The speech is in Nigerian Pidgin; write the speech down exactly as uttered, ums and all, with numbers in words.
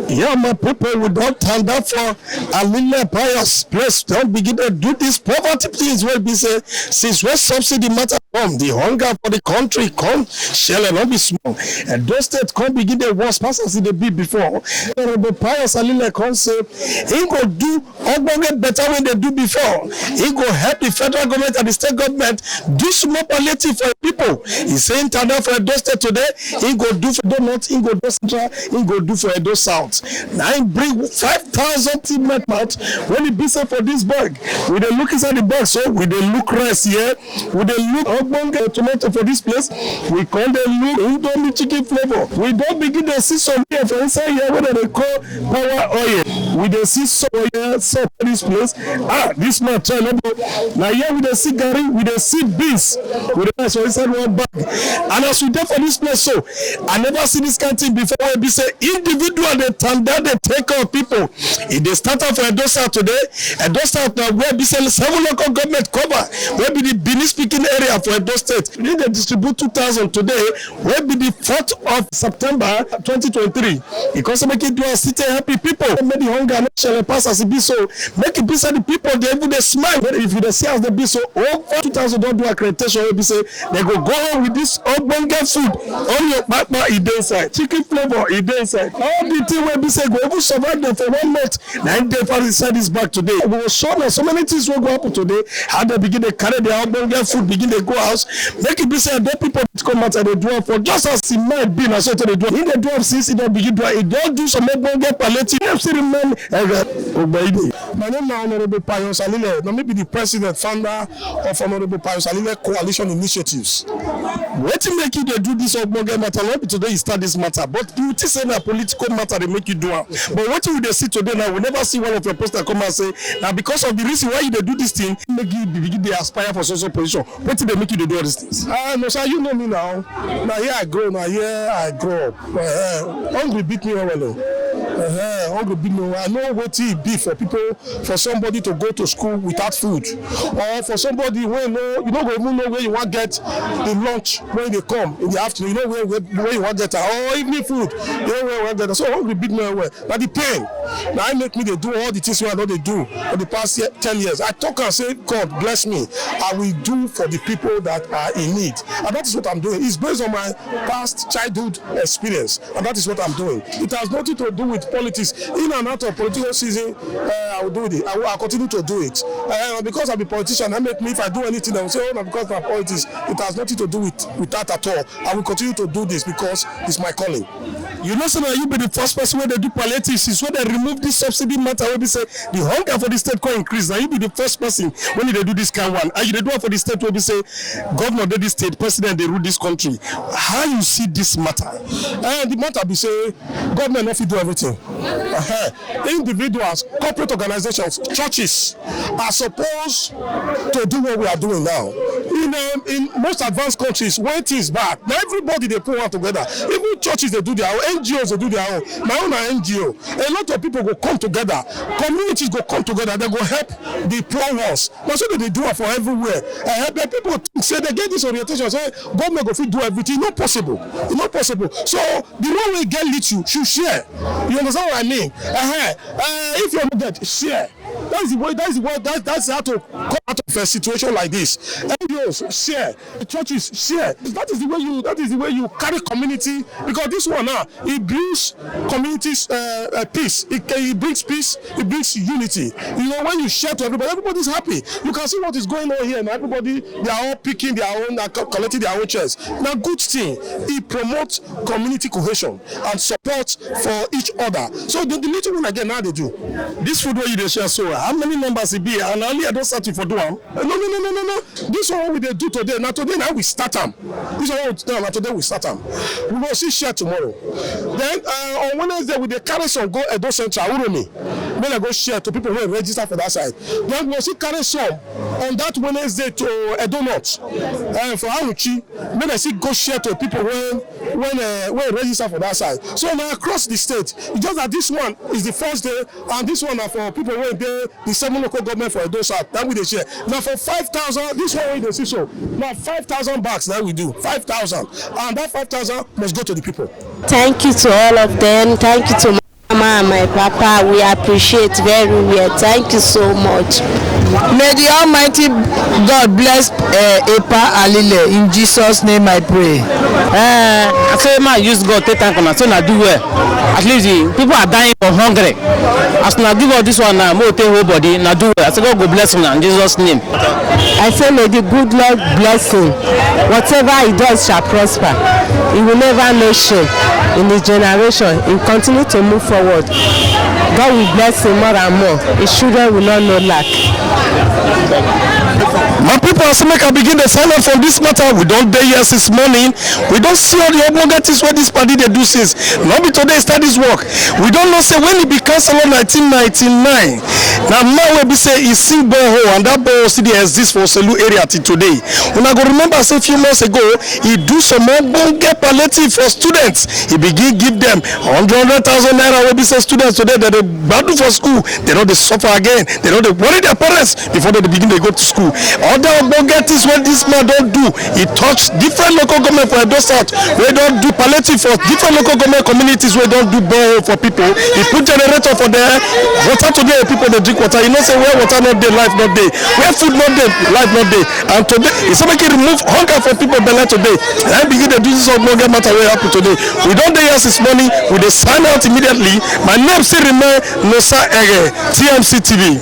Yeah, my people, we don tanda for Alile Pius place. Don begin to do these poverty things wey be say since when subsidy matter come, the hunger for the country come shele no be small. Edo State come begin dey worse pass as e dey be before. Honorable Pius Alile come say he go do ogbonge better wey dey do before. He go help the federal government and the state government do small palliative for people. He say he tanda for Edo State today, he go do for Edo North, he go do Central, he go do for Edo South. Na him bring five thousand team met mouth when he be say for this bag. We dey look inside the bag, so we dey look rice here. We dey look ogbonge tomato for this place. We come dey look Indomie chicken flavor. We don begin dey see some here for inside here wey dem dey call power oil. We dey see some here, some for this place. Ah, this man try no go. Na here we dey see garri, we dey see beans. We dey buy for inside one bag. And as we dey for this place so, I never see this kind thing before wey be say individual dey tanda dey take care of people. E dey start out for Edo South today. Edo South na where be say seven local government cover, wey be the Benin speaking area for Edo State. We dey distribute two thousand today, wey be the fourth of September twenty twenty-three. E come say make e do as city happy people. Make the hunger no shele pass as e be so. Make e be say the people dey even dey smile. But if you dey see as dey be so, over two thousand don do accreditation wey be say dem go go home with this ogbonge food. Omi okpakpa e dey inside, chicken flavor e dey inside. All the thing wey be say go even survive them for one month, na im dey for inside this bag today. We go show na so many things wey go happen today. How dem begin dey carry their ogbonge food, begin dey go house. Make e be say Edo people come out and dey do am for just as e might be. Na so e take dey do am. He dey do am since he don begin do am. He don do some ogbonge palliative. He still remain, eh, Ogbaide. My name na Honorable Pius Alile. Na me be the president, founder of Honorable Pius Alile Coalition Initiatives. Wetin make you dey do this ogbonge matter? No be today you start this matter, but you think say na political matter dey make you do am. But wetin we dey see today now, we never see one of your poster come and say na because of the reason why you dey do this thing make you begin dey aspire for so so position. Wetin dey make you dey do all these things? Ah, no, sir, you know me now. Na here I grow, na here I grow up. Eh, hungry beat me well well o. Eh, hungry beat me well. I know wetin e be for people, for somebody to go to school without food, or for somebody wey no, you no go even know where you wan get the lunch when they come in the afternoon. You know where, where, where you wan get am, or evening food. You know where you wan get am. So hungry beat me well well. Na the pain na im make me dey do all the things wey I don dey do for the past year, ten years. I talk am say, God bless me, I will do for the people that are in need, and that is what I'm doing. It's based on my past childhood experience, and that is what I'm doing. It has nothing to do with politics. In and out of political season, uh, I will do it. I will, I'll continue to do it, uh, because I'm a politician. I make me, if I do anything, I will say, oh, no, because of politics. It has nothing to do with, with that at all. I will continue to do this because it's my calling. You know say na you be the first person wey dey do palliative since wey dem remove this subsidy matter wey be say the hunger for the state come increase. Na you be the first person wey dey do this kind one. And you dey do am for the state wey be say governor dey this state, president dey rule this country. How you see this matter? Uh, the matter be say government no fit do everything. Uh-huh. Individuals, corporate organizations, churches are supposed to do what we are doing now. In, um, in most advanced countries, when things bad, na everybody dey put one together. Even churches dey do their own, N G Os dey do their own. My own na N G O. A lot of people go come together. Communities go come together. They go help the poor ones. Na so they dey do am for everywhere. Uh, but people think say they get this orientation say government go fit do everything. E no possible. E no possible. So the one wey get little should share. You understand what I mean? Uh-huh. Uh, if you no get, share. That's the way. That's the way. That, that's how to come out of a situation like this. N G Os share. Churches share. That is the way you. That is the way you carry community. Because this one now, it brings communities uh, uh, peace. It, it brings peace. It brings unity. You know, when you share to everybody, everybody's happy. You can see what is going on here now. Everybody, they are all picking their own, uh, co- collecting their own chairs. Na good thing. It promotes community cohesion and support for each other. So the, the little one again now they do. This food wey you dey share so, how many numbers e be? And only I don start you for do am. Uh, no, no, no, no, no, no. This one we dey do today. Na today na we start am. This one we start am. Na today we start am. We go see share tomorrow. Then uh, on Wednesday we dey carry some go Edo Central, Uromi. Make dem go share to people wey register for that side. Then we go see carry some on that Wednesday to Edo North, uh, for Auchi. Make dem still go share to people wey wey uh, wey register for that side. So na across the state. It's just that this one is the first day, and this one na for people wey dey the seven local government for Edo South. That we dey share. Na for five thousand. This one wey you dey see so, na five thousand bags that we do. Five thousand, and that five thousand must go to the people. Thank you to all of them. Thank you to Ah, my papa, we appreciate very well. Thank you so much. May the Almighty God bless uh, Epa Alile. In Jesus' name I pray. Eh, I say man use God take thank una, say una do well. At least the people are dying for hungry. As una give us this one now, make we take whole body, una do well. I say God go bless una in Jesus' name. I say may the good Lord bless him. Whatever he does shall prosper. He will never know shame. In his generation, he will continue to move forward. God will bless him more and more. His children will not know lack. My people, as make I begin the silence from this matter, we don't dey here since morning. We don't see all the ogbonge things wey this party dey do since. No be today e start this work. We don't know say when e be councillor nineteen ninety-nine. Na man wey be say e sink borehole and that borehole still dey exist for Oselu area till today. Una go remember say few months ago, e do some ogbonge palliative for students. E begin give them hundred hundred thousand naira wey be say students today dem dey gbadun for school, dem no dey suffer again, dem no dey worry their parents before dem dey begin dey go to school. Other ogbonge things wey this man don do, e touch different local government for Edo South wey don do palliative for different local government communities wey don do borehole for people. E put generator for there, water today people dey drink water. You know say where water no dey, life no dey. Where food no dey, life no dey. And today, e say make e remove hunger for people belle today. Na im begin dey do this ogbonge matter wey happen today. We don dey here since morning. We dey sign out immediately. My name still remain Nosa Ere, T M C T V.